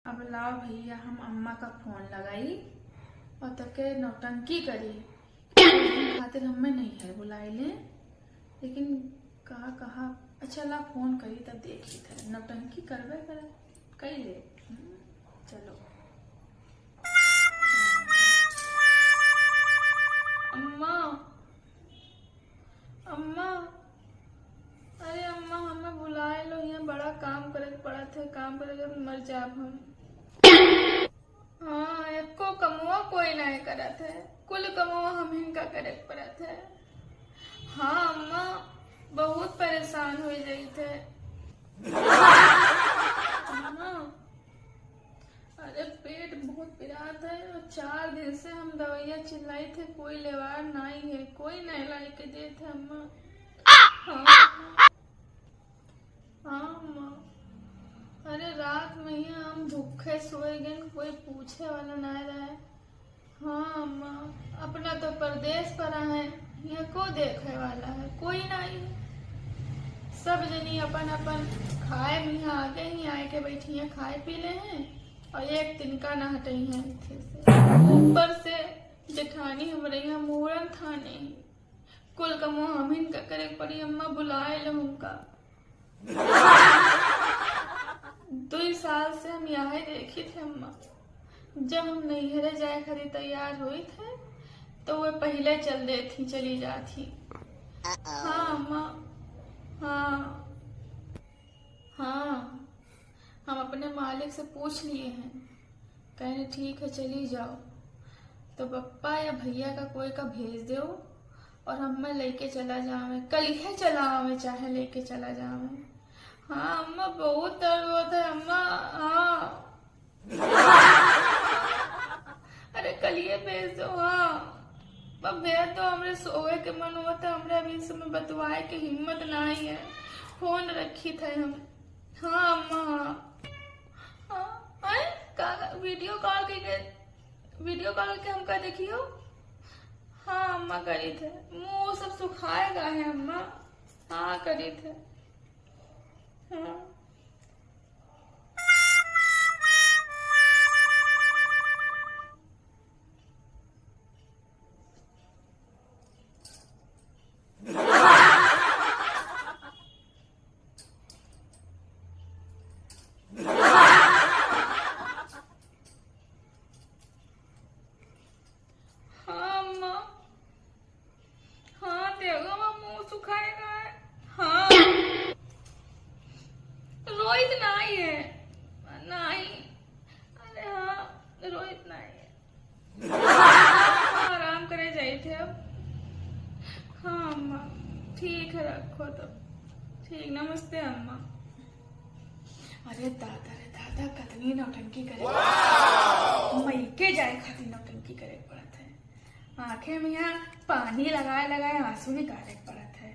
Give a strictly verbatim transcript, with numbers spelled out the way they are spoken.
अब लाओ भैया, हम अम्मा का फोन लगाई और तके नौटंकी करी। खातिर हमें नहीं है बुलाई ले, लेकिन कहा कहा। अच्छा ला, फोन करी तब देखी थे, नौटंकी करबे करे, कई ले। हम्म, चलो। अम्मा, अम्मा, अरे अम्मा, हमें बुलाए लो, यहाँ बड़ा काम करे के पड़त है, काम करे के मर जाब हम। हाँ, एको कमवा कोई नाय करत है, कुल कमवा हमहिन का करे के पड़त है। हाँ अम्मा, बहुत परेशान हो जाइत है। अम्मा, अरे पेट बहुत पिरात है और चार दिन से हम दवाइयाँ चिल्लाई थे, कोई लेवार नाई है, कोई नहीं लाई के देत है अम्मा। हाँ अम्मा। हाँ अम्मा, अरे रात में ही हम भूखे सोए गए, कोई पूछे वाला ना रहे। हाँ अम्मा, अपना तो परदेस पर है, यहाँ को देखे वाला है, कोई नहीं। सब जनी अपन अपन खाए में यहाँ आगे ही आए के बैठी हैं, खाए पी ले हैं और एक तिनका ना हटई हैं इथे से। ऊपर से जेठानी हमरे यहाँ मूड़न थाने ही। कुल कमो हमहिन का करे के पड़ी, अम्मा बुलाए लो हमका। दुई साल से हम यही देखी थे अम्मा, जब हम नैहरे जाए खातिर तैयार हुई थे तो वे पहले चल देती, चली जाती। हाँ अम्मा, हाँ, हाँ, हम अपने मालिक से पूछ लिए हैं, कहने ठीक है चली जाओ, तो पप्पा या भैया का कोई का भेज दो और हमें लेके चला जावे, कल ही चला आवे, चाहे लेके चला जावे। हाँ अम्मा, बहुत दर्द होता है अम्मा। हाँ। अरे कलिए भेज दो। हाँ, अब भेज दो, हमरे सोवे के मन होता, हमरे अभी इस समय बतवाए के हिम्मत नहीं है। फोन रखी थे हम। हाँ अम्मा, हाँ। हाँ, आए? का, वीडियो कॉल के, के, वीडियो कॉल के हमका देखियो। हाँ अम्मा, करी थे, मुँह सब सुखाए गा है अम्मा। हाँ, करी थे। हाँ। हाँ अम्मा, हाँ, देखो, अब मुँह सुखाएगा है। हाँ। रोइत नाई है। नाई। अरे हाँ, रोइत नाई है। हाँ, आराम करे जाई थे अब। हाँ अम्मा, ठीक है, रखो तब। ठीक, नमस्ते अम्मा। अरे दादा रे दादा, कतनी नौटंकी करे। मइके जाए खातिर नौटंकी करे के पड़त है। आँखें में यहाँ पानी लगाए लगाए आँसू निकाले के पड़त है।